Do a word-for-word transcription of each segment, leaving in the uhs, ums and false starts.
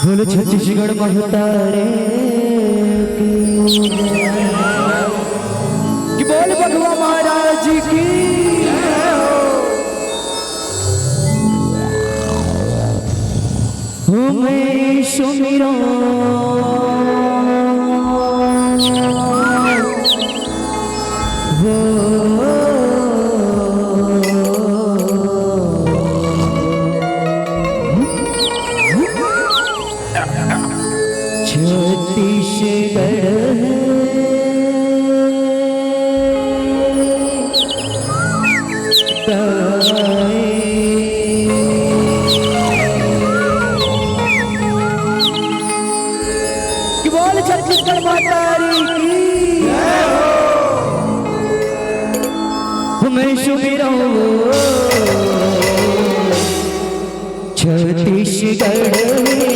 बोलो छत्तीसगढ़ महतारी की। कि बोल बघवा महाराज की। हो मैं सुमिरो। छत्तीसगढ़ की बोल छत्तीसगढ़ महतारी की। मैं सुमिरो छत्तीसगढ़ में।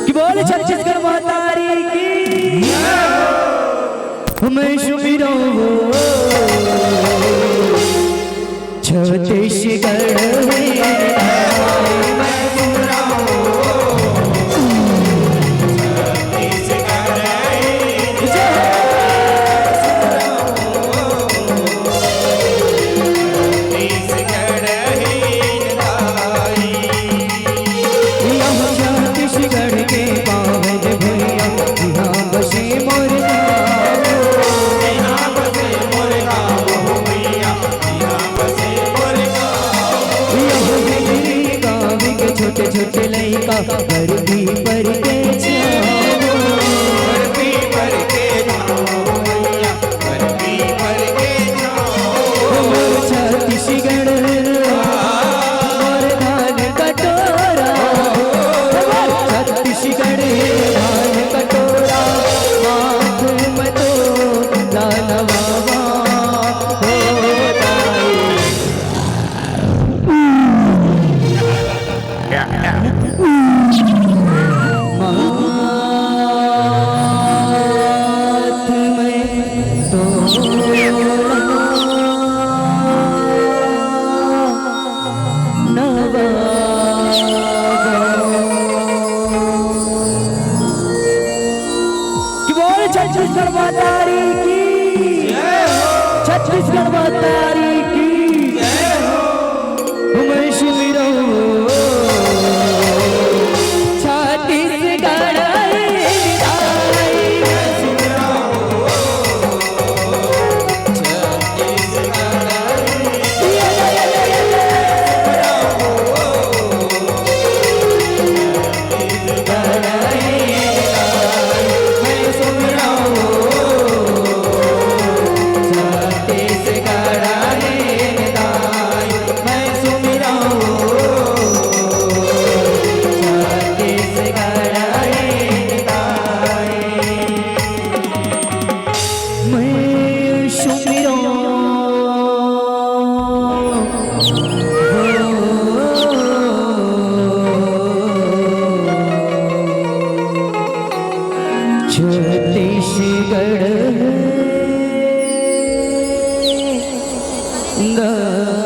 कि बोल छत्तीसगढ़ महतारी की। मैं सुमिरो छत्तीसगढ़ में। छोटे छोटे लइका बरदी पर के छाओ। बरदी पर के छाओ, भैया, बरदी पर के छाओ। मोर छत्तीसगढ़, मोर धान कटोरा। मोर छत्तीसगढ़, धान कटोरा, माथ में तो लालवा हो दाई। कि बोल छत्तीसगढ़ महतारी की। छत्तीसगढ़ महतारी की। मैं सुमिरो छत्तीसगढ़। छत्तीसगढ़ दाई।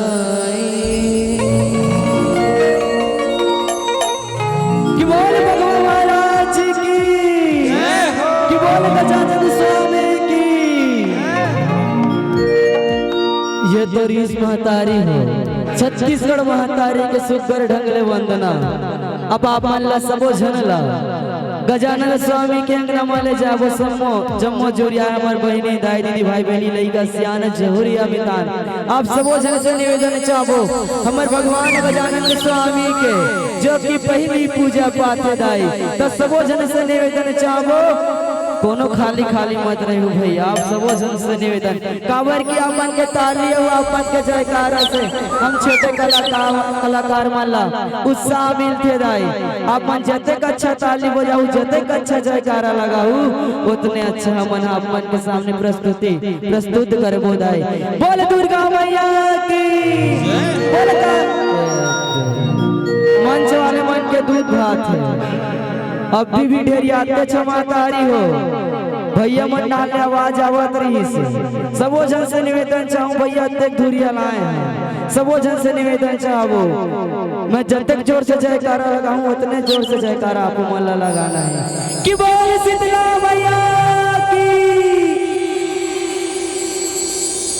कि बोल भगवान महाराज की। कि बोल गजानन स्वामी की। ये तो रीस महतारी हो, छत्तीसगढ़ महतारी के सुग्घर ढंग ले वंदना। अब आप मन ला सबो झन ला गजानन स्वामी के अंगना म ले जाबो सम्मो, जम्मो जुरिया हमर बहिनी, दाई, दीदी, भाई, बहिनी, लइका, सियान, जहुरिया, मितान। आप सबो झन से निवेदन चाहबो, हमर भगवान गजानन स्वामी के, जो कि पहिली पूजा पाथे दाई, त सबो झन से निवेदन चाहबो, कोनो खाली, खाली मत रहू भैया, आप सबो झन से निवेदन। काबर कि आप मन के ताली अउ आप मन के जयकारा से हम छोटे कलाकार, कलाकार मन ला उत्साह मिलथे दाई। आप मन जतेक अच्छा ताली बजाहू, जतेक अच्छा जयकारा लगाहू, ओतने अच्छा हमन आप मन के सामने प्रस्तुति, प्रस्तुत करबो दाई। बोल दुर्गा मैया की, बोल का-, मंच वाले मन के दूध भात हे। अभी भी ढेरियाते छ महतारी हो। भैया मन डाहन ले आवाज आवत रहिस। सबो झन से निवेदन चाहूं, भैया अतेक धुरिया लाए हे। सबो झन से निवेदन चाहबो, मैं जतेक जोर से जयकारा लगाहूं, ओतने जोर से जयकारा आप मन ला लगाना हे। कि बोल शीतला मैया की।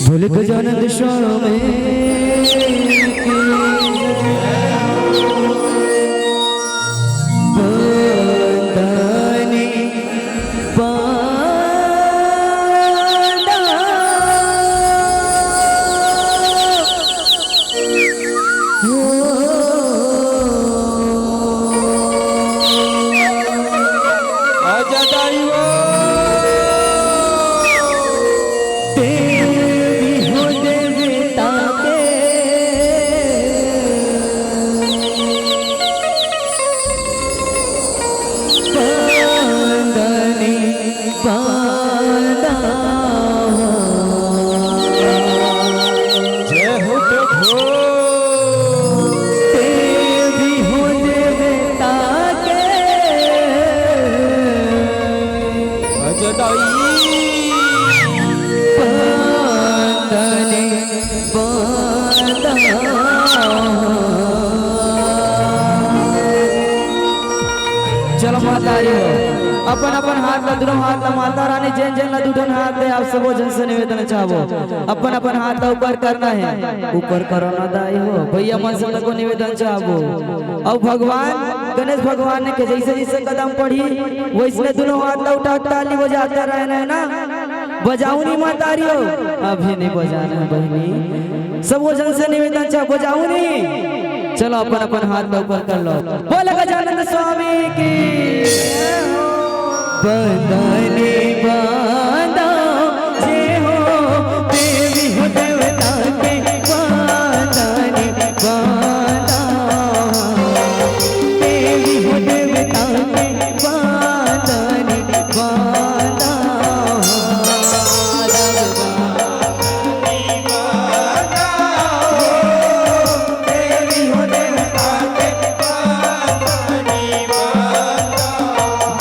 बोल गजानन स्वामी की। बंदनी बंदा। आजा दाई वो। देवी हो देवता के बंदनी बंदा। जय हो प्रभु। देवी हो देवता के बंदनी बंदा। चलो महतारी हो, अपन अपन हाथ ला, दुनों हाथ ला माता रानी जेन जेन ला दू ठन हाथ दे, आप सबो झन से निवेदन चाहबो, अपन अपन हाथ ला ऊपर करना हे, ऊपर करो ना दाई हो, भैया मन से तको निवेदन चाहबो। अउ भगवान गणेश भगवान ने के जैसे जैसे कदम पड़ी, वैसने दुनों हाथ ला उठा के ताली बजाते रहना हे ना। बजाऊ नी महतारी हो, अभी नहीं बजाना हे बहिनी। सबो झन से निवेदन चाहबो, बजाऊ नी। चलो अपन अपन हाथ ला ऊपर कर लो। बोल गजानन स्वामी की। बंदनी बंदा जे हो, देवी हो देवता के बंदनी बंदा। देवी हो देवता के बंदनी बंदा।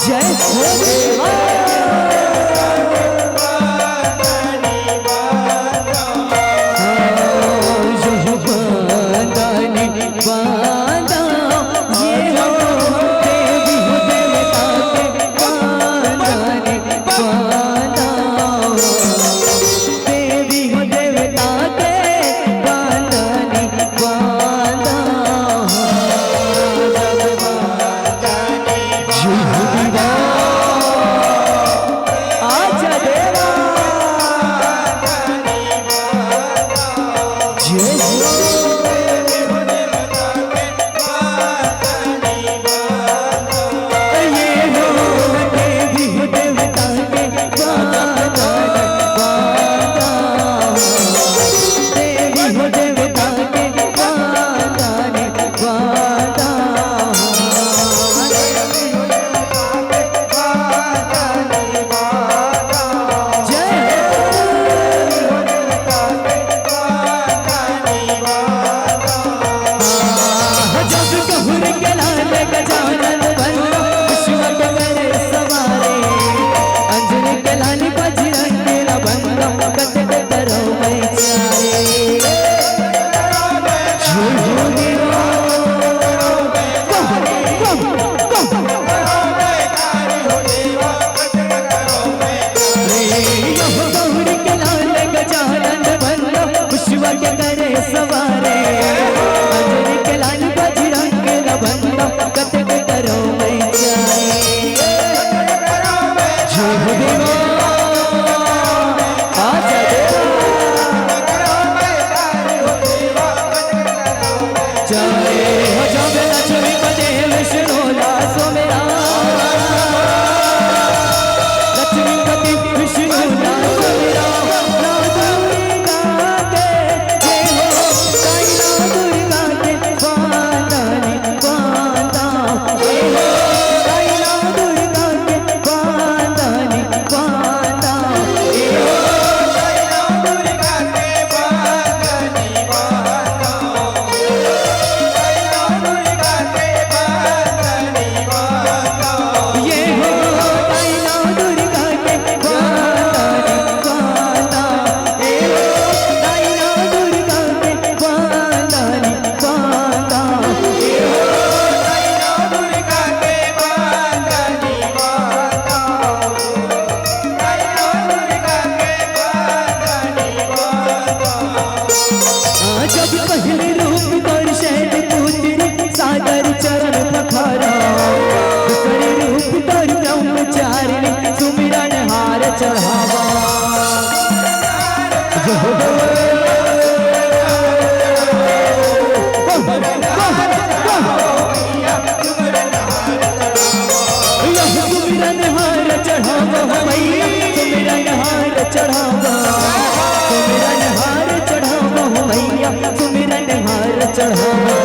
जय हो देवा। चढ़ावा। सुमिरन हार चढ़ावा हो मैया, सुमिरन हार चढ़ावा, सुमिरन हार चढ़ावा हो मैया, सुमिरन हार चढ़ावा।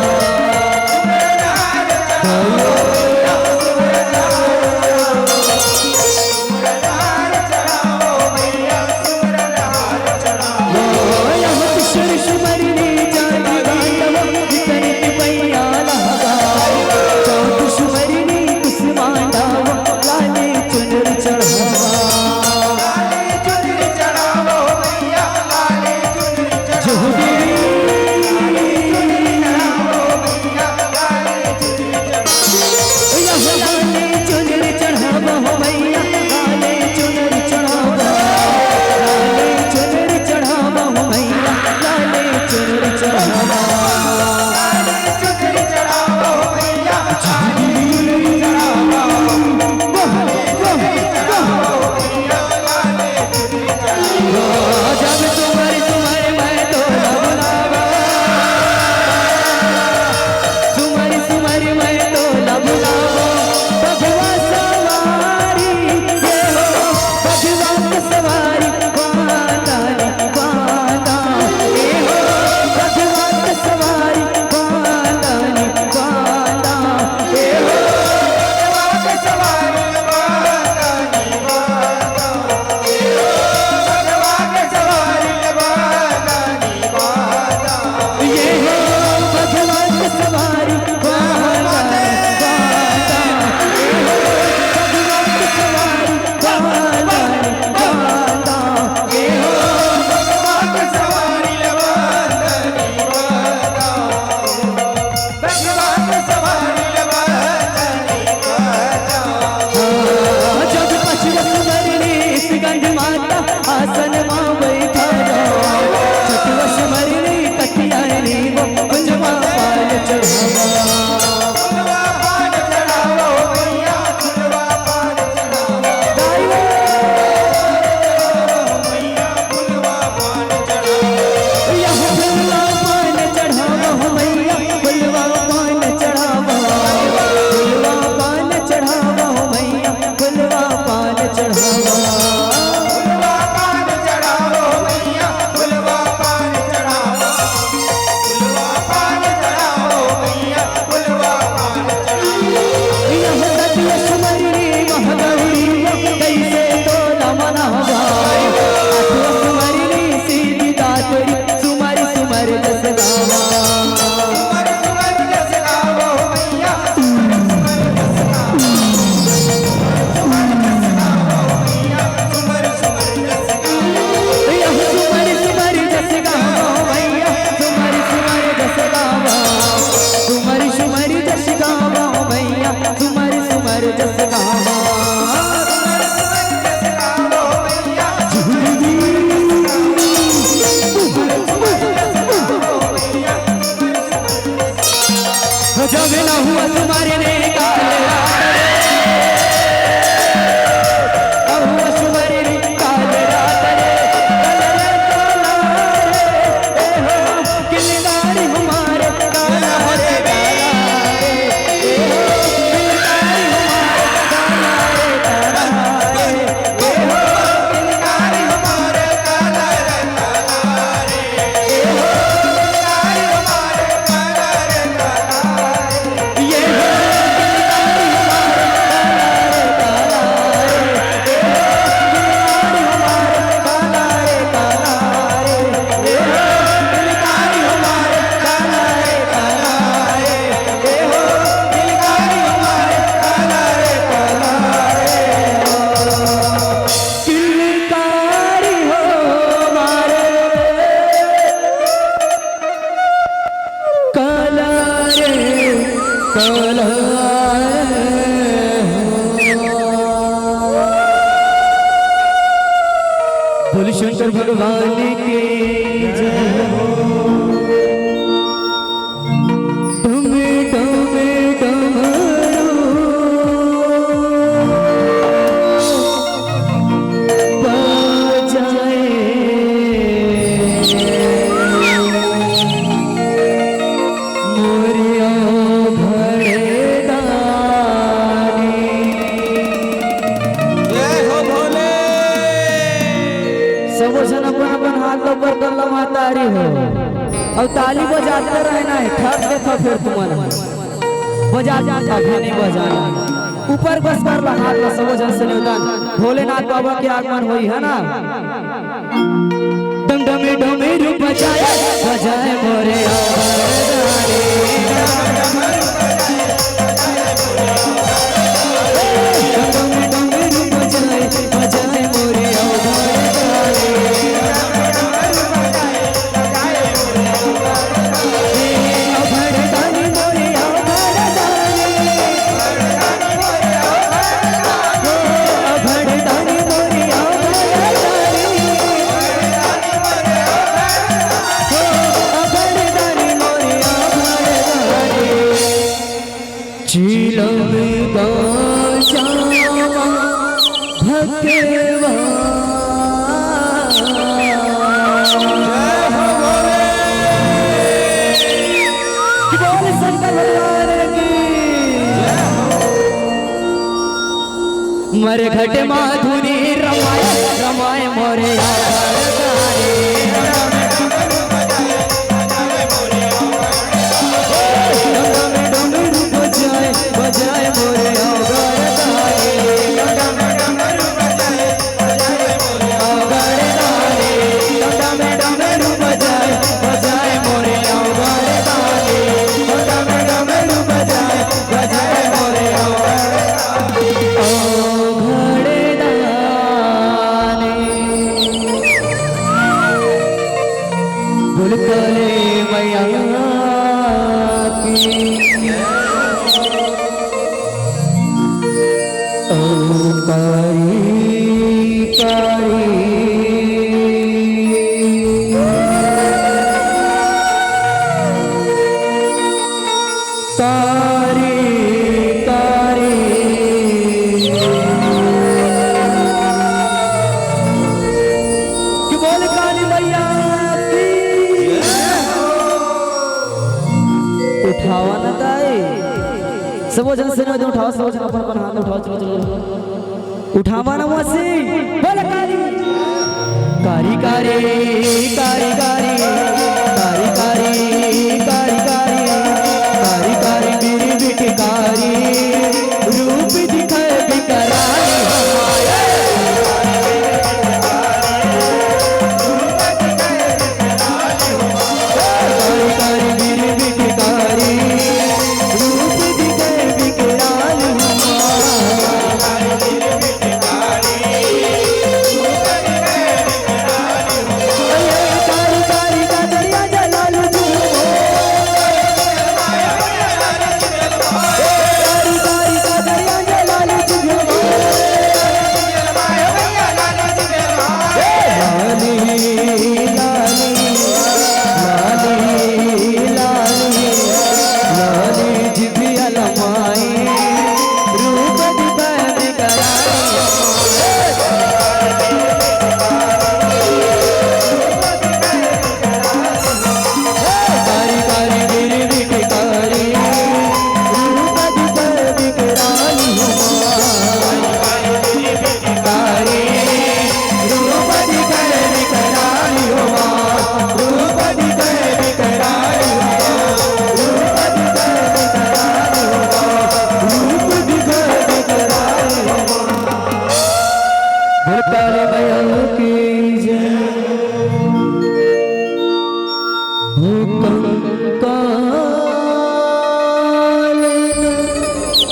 बोल शंकर भगवान की जय हो। डम डम डमरू। सबो झन अपन अपन हाथ ला ऊपर कर ला महतारी हो। अउ ताली बजाते रहना हे, ठक देथव फेर तुमन। बजा, अभी नहीं बजाना। ऊपर बस कर ला हाथ ला सबो झन से निवेदन। भोलेनाथ बाबा के आगमन होई है ना। डम डम डम रूप बजाए, बजाए मोरे अवघड़दानी। डम डम डम रूप बजाए, बजाए मोरे अवघड़दानी। चीलम गांजा भगवा। जय हो भोले। बोल शंकर भगवान की। मरघट माधुरी रमाए, रमाए मोरे यार। डमरू बजाए, बजाए मोरे अवघड़दानी। अवघड़दानी, डम डम डमरू बजाए, बजाए मोरे अवघड़दानी। डम डम डमरू बजाए, बजाए मोरे अवघड़दानी। बोल काली मैया की। ओम कारी कारी कारी कारी। कि बोल काली मैया की। उठावा ना ताई, सबो झन से निवेदन, उठावा, सबो झन अपन अपन हाथ उठावा। चलो चलो, उठावा ना मौसी। बोल काली। कारी कारी कारी कारी कारी कारी कारी कारी कारी कारी मेरी बिटिकारी रूप दिखाए बिकराली हमारे। कारी कारी मेरी बिटिकारी रूप दिखाए बिकराली हमारे। बोल काली मैया की जय। हो कंकाल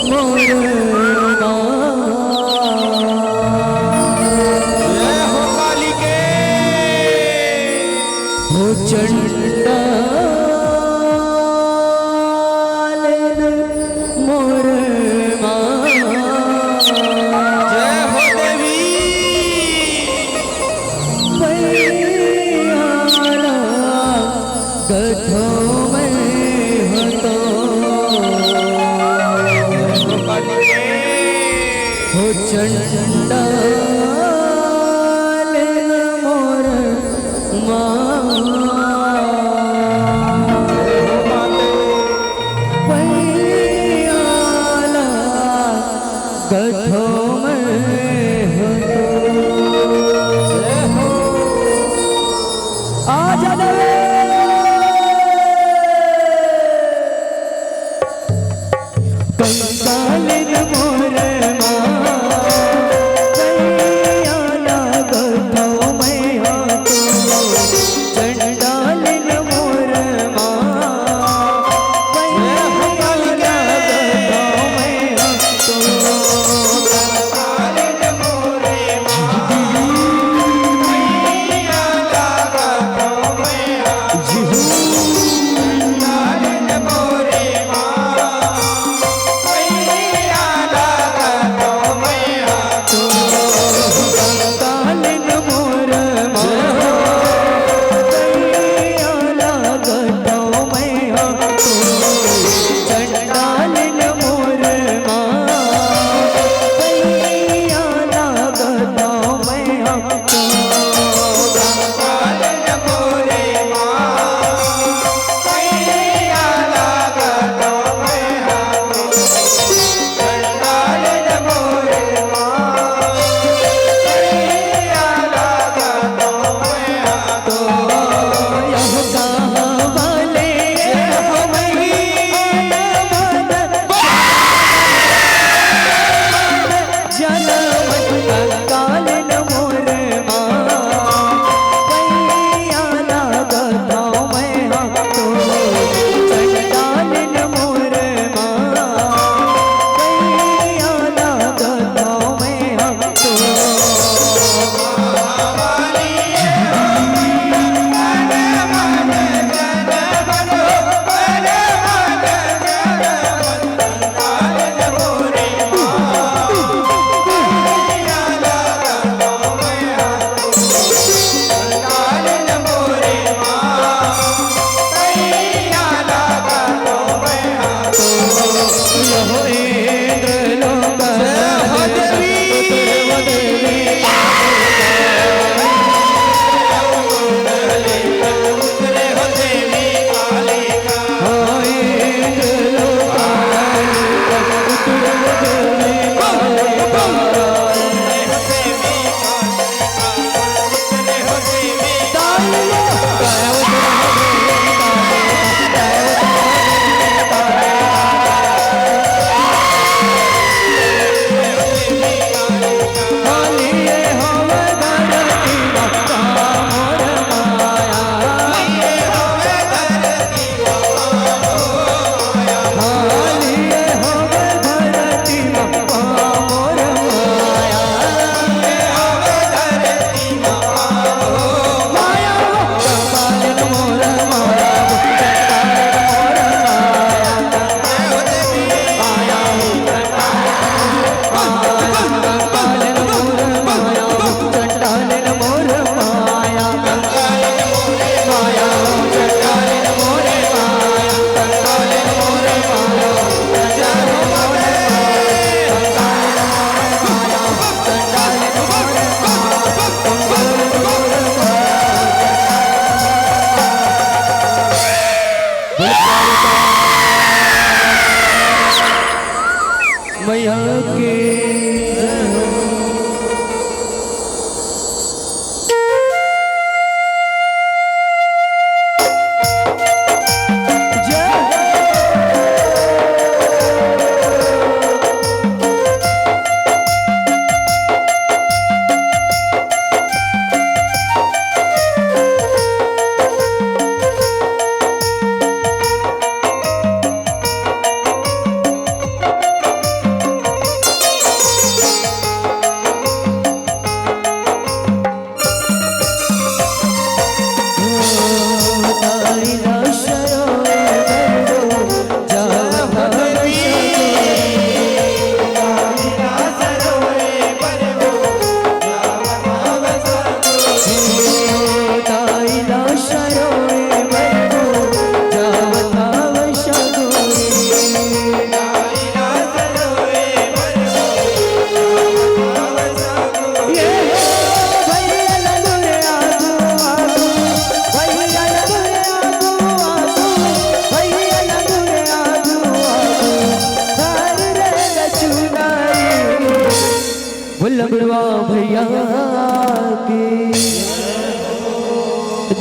मोर माँ। जय हो काली के। हो चंडाल मोर माँ। जय हो देवी। पैयाला गथो मैं हतो। जय हो काली के। हो चंडाल मोर माँ। पैयाला गथो मैं हतो।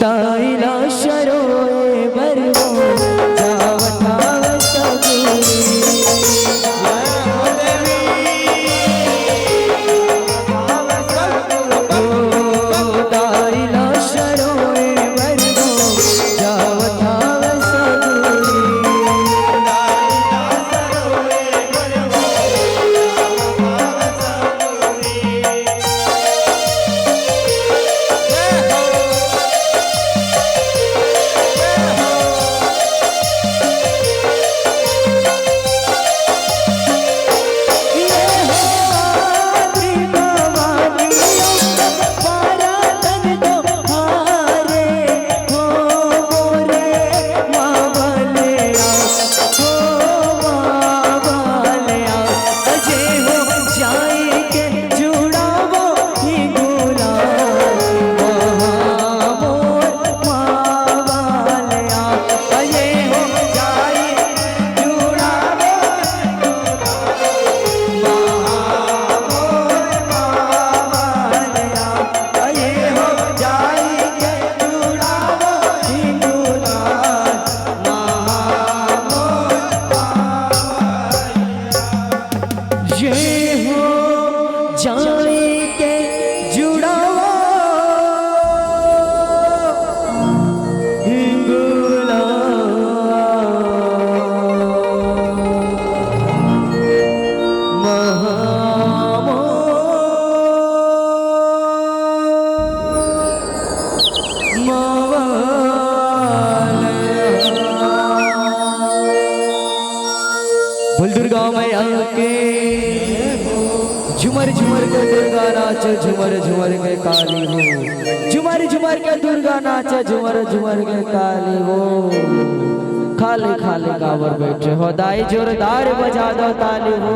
ताईला शरोए बर वो जावत हावय सगुरी। ओ ताईला शरोए बर वो जावत हावय सगुरी। ये हो जाई के जुड़ावा हिंगोला महामो मवाल। बोल दुर्गा मैया के। झुमर झुमर के दुर्गा नाचे, झुमर झुमर के काली हो। झुमर झुमर के दुर्गा नाचे, झुमर झुमर के काली हो। खाली खाली काबर बैठे हो दाई, जोरदार बजा दो ताली हो।